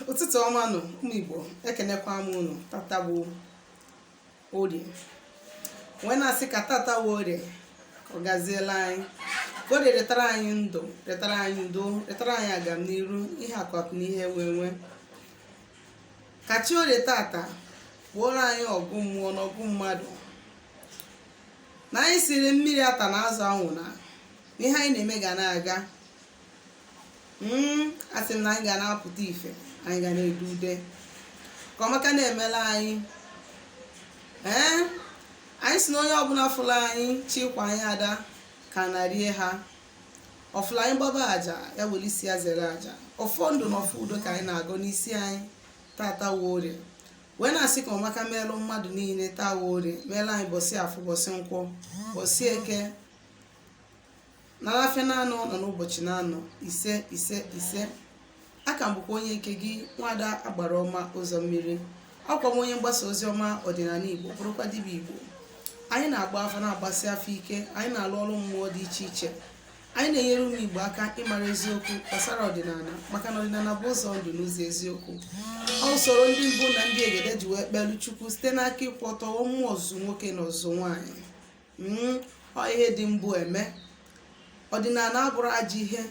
Ụtụtụ ọma nụ, ụmụ Igbo. Ekenekwa m unu. Tata bụ Orie, wee na-asị ka tata wụ Orie, ka ọ gaziela anyị, ka Orie retara anyị ndụ, retara anyị udo, retara anyị agamniru, ihe akụ na ihe enwe enwe. Ka chi Orie tata gbuoro anyị ọgụ mmụọ na ọgụ mmadụ, na anyị siri mmiri ata na azụ anwụ, na ihe anyị na-eme ga na-aga. Asị m na anyị ga na-apụta ife, anyị ga na-ede ude, ka ọmaka na-emela anyị. Ee, anyị si na onye ọbụla fụrụ anyị chi ịkwa anyị ada ka na rie ha ọfụla anyị gbaba aja ya were isi ya zere aja. Ọfọ ndụ na ọfọ udo ka anyị na-agọ n'isi anyị tata wụ Orie, wee na-asị ka ọmaka meelụ mmadụ niile. Taa wụ Orie, meela anyị bọsị Afọ, bọsị Nkwọ, bọsị Eke, na n'afịa na-anọ na n'ụbọchị na-anọ. Ise, ise, ise. Aka m bụkwa onye nke gị, Nwada Agbara Ọma Ụzọ Mmiri. Akwa m onye mgbasa ozi ọma ọdịnala Igbo, bụrụkwa dibịa Igbo. Anyị na-agba afa, na-agbasi afa ike. Anyị na-alụ ọrụ mmụọ dị iche iche. Anyị na-enyere ụmụ Igbo aka ịmara eziokwu gbasara ọdịnala, maka na ọdịnala bụ ụzọ ndụ na ụzọ eziokwu. Ọ usoro ndị mbụ na ndị egede ji wee kpelu Chukwu site n'aka ịkwụ ọtọ mmụọ ọzụzụ nwoke na ọzụzụ nwaanyị. Ọ ihe dị mbụ eme. Ọdịnala abụrụ ajọ ihe.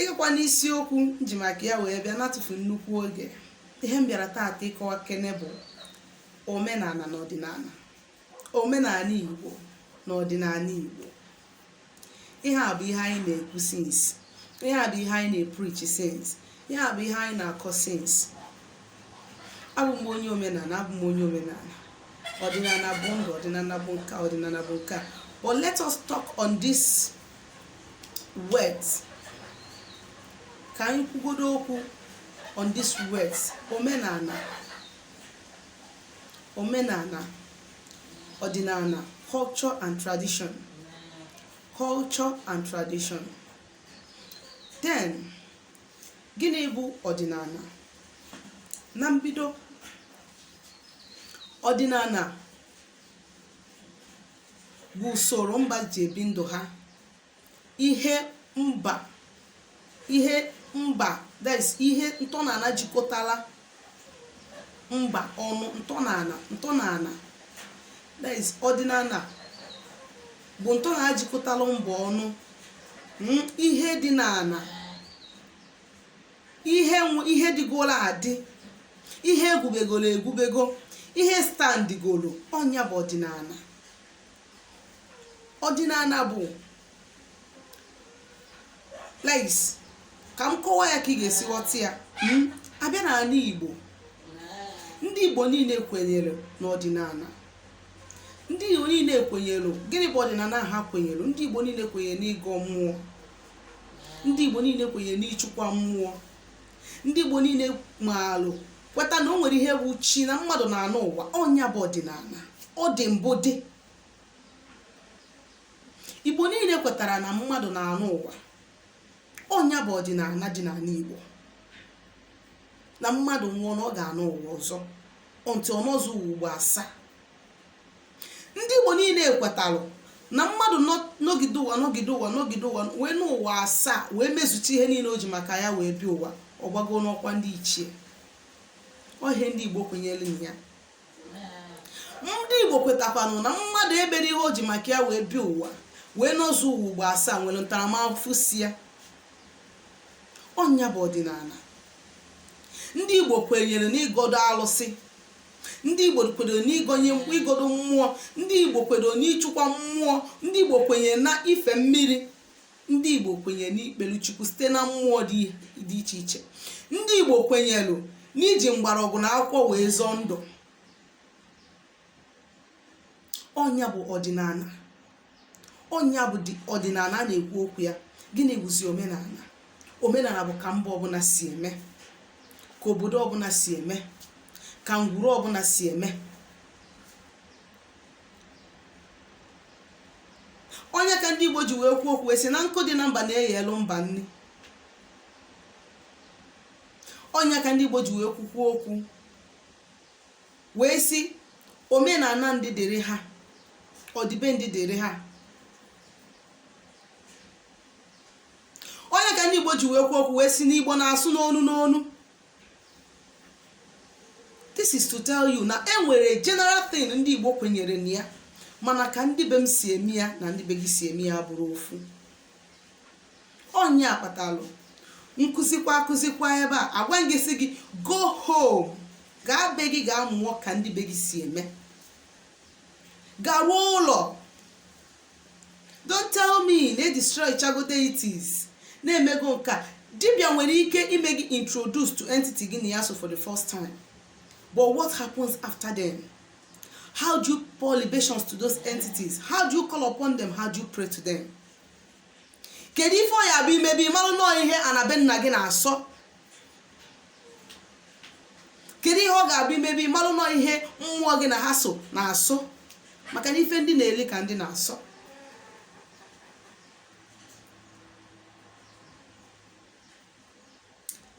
Ịgakwa n'isiokwu nji maka ya wee bịa na-atụfu nnukwu oge, ihe m bịara taata ịkọwa kene bụ omenala na ọdịnala, omenala Igbo na ọdịnala Igbo. Ihe a bụ ihe anyị na-ekwu since, ihe a bụ ihe anyị na-epreach since, ihe a bụ ihe anyị na-akọ since. Abụ m onye omenala, abụ m onye omenala. Ọdịnala bụ ndụ, ọdịnala bụ nke a, ọdịnala bụ nke a. But let us talk on this words. Ka anyị kwugodo okwu on this words: omenala, omenala, ọdịnala, culture and tradition, culture and tradition. Then, gịnị bụ ọdịnala? Na mbido, ọdịnala bụ usoro mba ji ebi ndụ ha, ihe mba, that is, ihe ntọnala jikọtara mba ọnụ. Ntọnala, that is, ọdịnala bụ ntọnala jikọtara mba ọnụ. Ihe dị n'ala, ihe dịgoro adị, ihe egwubegoro egwubego, ihe standigoro, ọnya bụ ọdịnala. Ọdịnala bụ like, ka m kọwaa ya ka ị ga-esi ghọta ya. Abịa n'ala Igbo, ndị Igbo niile kwenyere n'ọdịnala. Ndị Igbo niile kwenyere. Gịnị bụ ọdịnala ha kwenyere? Ndị Igbo niile kwenyere n'ịgọ mmụọ. Ndị Igbo niile kwenyere n'ịchụkwa mmụọ. Ndị Igbo niile maalụ kweta na o nwere ihe bụ chi, na mmadụ na-anụ ụwa. Ọnya bụ ọdịnala. Ọ dị mbụ dị. Igbo niile kwetara na mmadụ na-anụ ụwa. Ọnya bụ ọdịnala dị n'ala Igbo, na mmadụ nwụọ na ọ ga-anụ ụwa ọzọ ntị ọnọzọ ụwa ugbo asaa. Ndị Igbo niile kwetalụ na mmadụ nọgide ụwa, nọgide ụwa, nọgide ụwa, wee n'ụwa asaa, wee mezucha ihe niile o ji maka ya wee bịa ụwa, ọ gbago n'ọkwa ndị ichie. Ọ ihe ndị Igbo kwenyere na ya. Ndị Igbo kwetakwanụ na mmadụ ebere ihe o ji maka ya wee bịa ụwa, wee nọzụ ụwa ugbo asaa, nwere ntaramahụhụ si ya. Ọnya bụ ọdịnala. Ndị Igbo kwenyere n'ịgọdo alụsị. Ndị Igbo kwenyere n'ịgọnye, ịgọdo mmụọ. Ndị Igbo kwenyere n'ịchụkwa mmụọ. Ndị Igbo kwenyere na ife mmiri. Ndị Igbo kwenyere n'ikpelu Chukwu site na mmụọ dị iche iche. Ndị Igbo kwenyere n'iji mgbọrọgwụ na akwụkwọ wee zọọ ndụ. Ọnya bụ ọdịnala. Ọnya bụ ọdịnala a na-ekwu okwu ya. Gịnị bụzi omenala? Omenala bụ ka mba ọbụla si eme, ka obodo ọbụla si eme, ka ngwuru ọbụla si eme. Onye ka ndị Igbo ji wee kwuo okwu wee sị na nkụ dị na mba na-eghelu mba nri. Onye ka ndị Igbo ji wee kwukwuo okwu wee sị omenala ndị dịrị ha, ọdịbendị dịrị ha. Onye ka ndị Igbo ji Igbo ji wee kwuo okwu wee si n'Igbo na-asụ n'onu n'onu. This is to tell you na e nwere general thing ndị Igbo kwenyere na ya, mana ka ndị be m si eme ya na ndị be gị si eme ya bụrụ ofu. Onye akpatalụ nkụzikwa akụzikwa ebe a, agwa gị sị gị go home, gaa be gị, gaa mụọ ka ndị be gị si eme, garuo ụlọ. Don't tell me na destroy chago deities na-emego nke a. Dibia nwere ike ime gị introduce to entity gị na ya so for the first time, but what happens after them? How do you pour libations to those entities? How do you call upon them? How do you pray to them? Kedu ife ọ ya bụ imebi ịmalụ nọọ ihe anabe nna gị na-asọ? Kedu ihe ọ ga-abụ imebi ịmalụ nọọ ihe mmụọ gị na ha so na-asọ? Maka na ife ndị na-eli ka ndị na-asọ.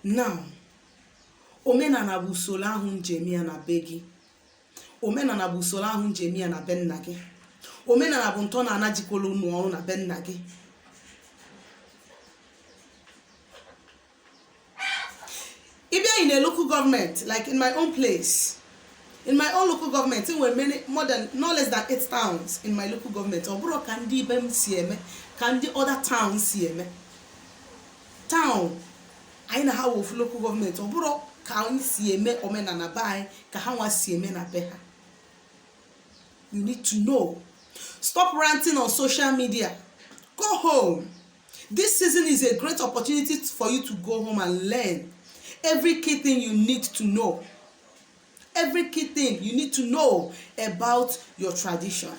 Now, omenala bụ usoro ahụ njem ya na be gị. Omenala bụ usoro ahụ njem ya na be nna gị. Omenala bụ ntọala jikwara unu ọrụ na be nna gị. Ịbịa in a local government, like in my own place, in my own local government, enwere many, more than, no less than eight towns in my local government. Ọ bụrụ ka ndị ibe m si eme ka ndị other towns si eme. Town anyị na ha wụ ofu local government, ọ bụrụ ka anyị si eme omenala be anyị ka ha nwa si eme na be ha. You need to know. Stop ranting on social media. Go home. This season is a great opportunity for you to go home and learn every key thing you need to know, every key thing you need to know about your tradition.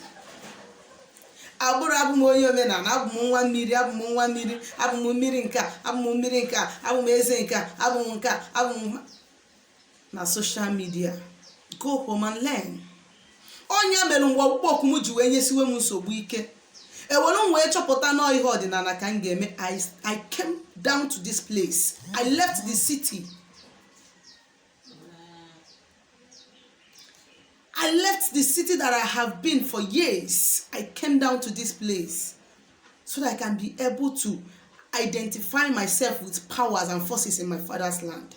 Agbụrụ abụ m onye omenala, abụ m nwa mmiri, abụ m nwa mmiri, abụ m mmiri nke a, abụ m mmiri nke a, abụ m eze nke a, abụ m nke a, abụ m na social media. Go home and learn. Onye mere mgbe ọkpụkpọ oku m ji wee nyesiwe m nsogbu ike, ewere m wee chọpụta nọọ ihe ọdịnala ka m ga-eme. I came down to this place. I left the city. I left the city that I have been for years. I came down to this place so that I can be able to identify myself with powers and forces in my father's land,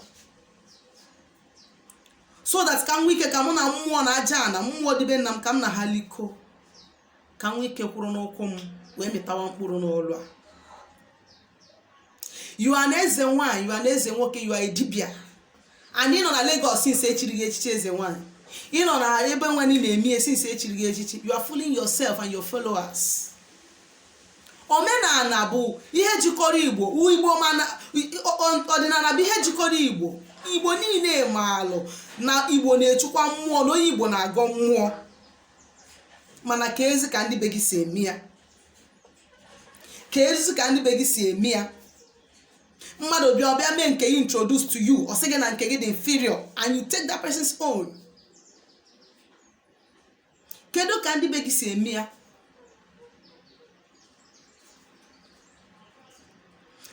so that ka m nwee ike, ka mụ na mmụọ na aja na mmụọ dịbe nna m, ka m na ha liko, ka m nwee ike kwụrụ n'ụkwụ m wee mịtawa mkpụrụ n'ọlụ a. You are an eze nwanyị, you are an eze nwoke, you are a dibia, and ị nọ na Lagos since echiri gị echichi eze nwanyị. Ị nọ na ebe nwanyị na-eme since echiri gị echichi. You are fooling yourself and your followers. Omenala bụ ihe jikọrọ Igbo. Igbo, mana ọdịnala bụ ihe jikọrọ Igbo. Igbo niile maalụ na Igbo na-echukwa mmụọ, na onye Igbo na-agọ mmụọ, mana ka ezi ka ndị be gị si eme ya, ka ezi ka ndị be gị si eme ya. Mmadụ bịa, ọbịa mee nke gị introduce to you, ọ sị gị na nke gị dị inferior, and you take that person's own. Kedu ka ndị be gị si eme ya?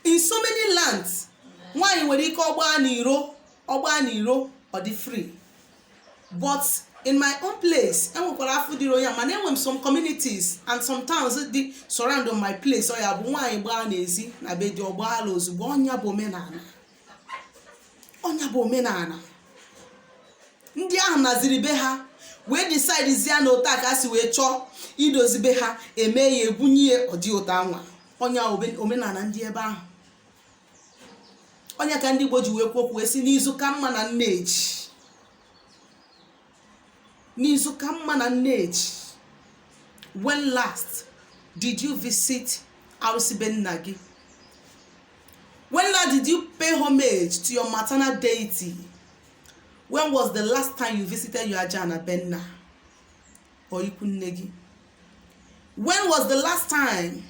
In so many lands, nwaanyị nwere ike ọgbaa n'iro, ọgbaa n'iro, ọ dị free, but in my own place, enwekwara afọ dịrị onye a, mana enwere m some communities and some towns dị surround my place, ọ ya bụ nwaanyị gbaa n'ezi na be di, ọgbaala ozugbo. Ọnya bụ omenala, ọnya bụ omenala. Ndị ahụ naziri be ha wee decide zie na otu a ka si wee chọọ idozi be ha, eme ya, ebunye ya, ọdị ụtọ anwa. Ọnya omenala ndị ebe ahụ. Ọnya ka ndị Igbo ji wee kwuo okwu wee sị n'izu ka mma na nneji, n'izu ka mma na nneji. When last did you visit arụsị be nna gị? When last did you pay homage to your maternal deity? When was the last time you visited your aja na be nna or ikwu nne gị? When was the last time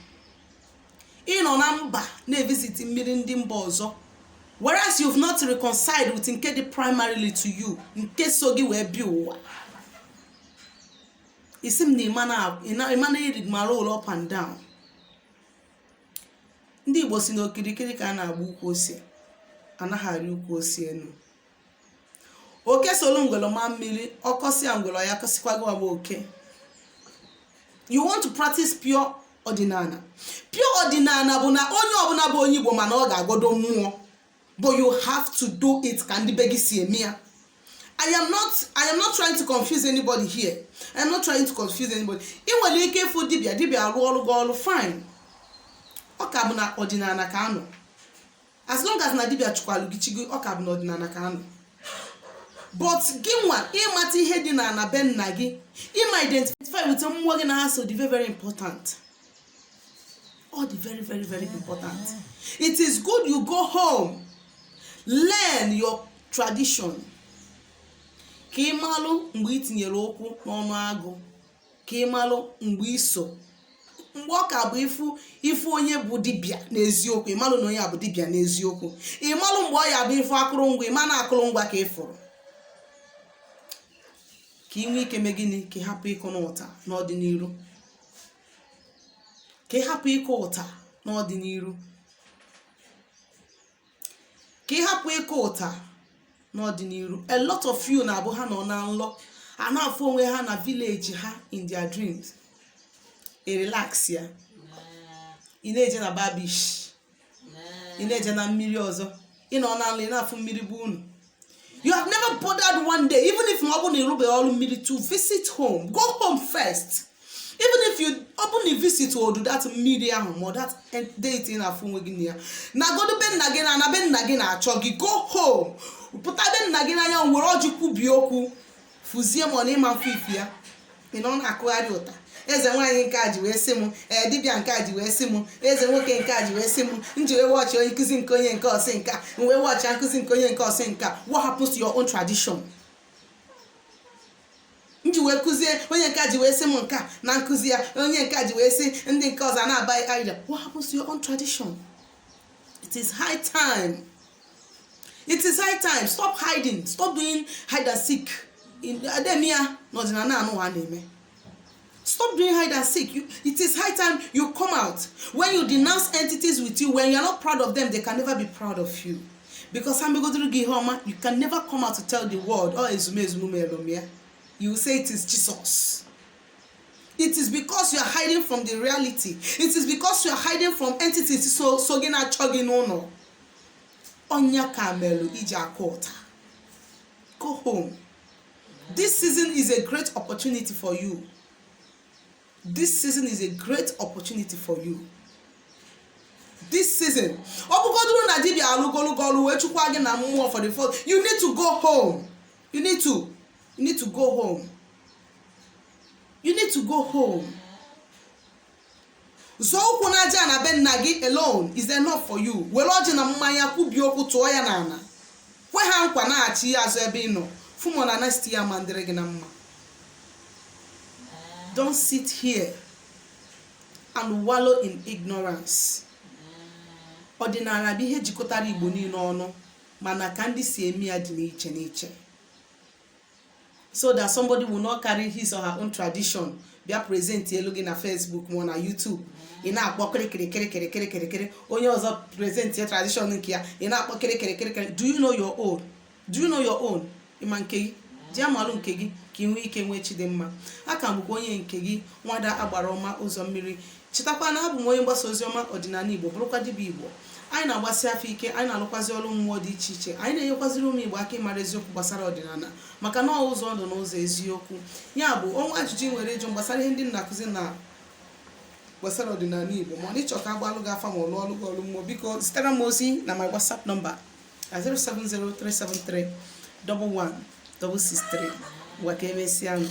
ị nọ na mba na-evisit mmiri ndị mba ọzọ, whereas you've not reconciled with nke dị primarily to you, nke so gị wee bịa ụwa? Isi m na ịma na rigmarole up and down. Ndị Igbo si n'okirikiri ka a na-agba ukwu ose, anaghị arị ukwu ose enu. Oke solu ngwelo ma mmiri ọkọsịa ngwelo ya kọsịkwago agba oke. You want to practice pure Ọdịnala, pure ọdịnala bụ na onye ọbụla bụ onye Igbo, mana ọ ga-agodo mmụọ, but you have to do it ka ndị be gị si eme ya. I am not trying to confuse anybody here. I am not trying to confuse anybody. Ị nwere ike ịfụ dibịa, dibịa arụ ọrụ gị ọrụ fine. Ọ ka bụ na ọdịnala ka anọ. As long as na dibịa chụkwalụ gị chi gị, ọ ka bụ na ọdịnala ka anọ. But gị nwa ịmata ihe dị na ana be nna gị, ịma identify with mmụọ gị na ha so dị very, very important. All dị very, very, very important. It is good you go home, learn your tradition, ka ị malụ mgbe ị tinyere ụkwụ n'ọnụ agụ, ka ị malụ mgbe iso, mgbe ọ ka bụ ifu ifu onye bụ dibịa n'eziokwu, ị malụ na onye a bụ dibịa n'eziokwu. Ị malụ mgbe ọ ya bụ ifu akụrụngwa, ị ma na akụrụngwa ka ị fụrụ, ka ị nwee ike mee gịnị? Ka ị hapụ ịkụ n'ụta n'ọdịnihu, ka ị hapụ ịkụ ụta n'ọdịnihu, ka ị hapụ ịkụ ụta n'ọdịnihu. A lot of you na-abụ ha nọ na nlọ, a na-afụ onwe ha na village ha in their dreams. Ị relax ya, ị na-eje na bar beach, ị na-eje na mmiri ọzọ, ị nọ na nlọ, ị na-afụ mmiri bụ unu. You have never bothered one day, even if ma ọ bụ na ịrụbeghị ọrụ mmiri, to visit home. Go home first. Even if you ọ bụ na ị visit odu that mmiri ahụ ma that deity ị na-afụ onwe gị na ya, na godu be nna gị, na be nna gị na-achọ gị. Go home, pụta be nna gị n'anya, were ọjị kwubie okwu, fụzie ma ọ na ịma mfe ife ya. Ị nọ na-akụgharị ụta eze nwaanyị nke a ji wee sị m, ee, dibịa nke a ji wee sị m, eze nwoke nke a ji wee sị m, m ji wee wọchị onye nkụzi nke onye nke ọsị nke a, m wee wọchị nkụzi nke onye nke ọsị nke a. What happens to your own tradition? M ji wee kụzie, onye nke a ji wee sị m nke a na nkụzi ya, onye nke a ji wee sị ndị nke ọzọ na-aba idea. What happens to your own tradition? It is high time. It is high time. Stop hiding. Stop doing hide and seek. Ademia n'ọdịnala anụ ha na-eme. Stop doing hide and seek. It is high time you come out. When you denounce entities with you, when you are not proud of them, they can never be proud of you, because ha megodoro gị ihe ọma, you can never come out to tell the world, "Oh, ezumezu m mere m ya." You will say it is Jesus. It is because you are hiding from the reality. It is because you are hiding from entities so gị na-achọ gị n'ụlọ ọnya ka melụ iji akụ ụta. Go home. This season is a great opportunity for you. This season is a great opportunity for you. This season, ọ bụgoduru na dibịa alụgologo ọrụ wee chukwa gị na mmụọ for the first, you need to go home. You need to go home. You need to go home. Zọọ ụkwụ n'aja na be nna gị alone is enough for you. Were ọjị na mmanya kwubie okwu, tụọ ya n'ala, kwe ha nkwa, na-achị ya azụ ebe ị nọ fụmọ na next ya ma ndịrị gị na mma. Don't sit here and wallow in ignorance. Ọdịnala bụ ihe jikọtara Igbo niile ọnụ, mana ka ndị si eme ya dị n'iche n'iche, so that somebody will not carry his or her own tradition bịa present elu gị na Facebook ma ọ na YouTube, ị na-akpọ kịrịkịrịkịrịkịrịkịrịkịrị. Onye ọzọ present ya tradition nke ya, ị na-akpọ kịrịkịrịkịrịkịrị. Do you know your own? Do you know your own? Ịma nke gị ji amalụ nke gị ka ị nwee ike nwee chi dị mma. Aka m bụkwa onye nke gị, nwada agbara ọma ụzọ mmiri. Chetakwa na abụ m onye mgbasa oziọma ọdịnala Igbo, bụrụkwa dibịa Igbo. Anyị na-agbasi afọ ike, anyị na-alụkwazi ọrụ mmụọ dị iche iche, anyị na-enyekwaziri ụmụ Igbo aka ịmara eziokwu gbasara ọdịnala, maka na ọ ụzọ ndụ na ụzọ eziokwu ya. Bụ ọnwa ajụjụ ị nwere ịjụ gbasara ihe ndị m na-akụzi na gbasara ọdịnala Igbo, ma ọ na ịchọ ka agbalụ gị afa, ma ọ lụọ ọlụ gị ọrụ mmụọ, biko zitere m ozi na my WhatsApp number na 07037311663. Ngwa, ka emesịa nụ.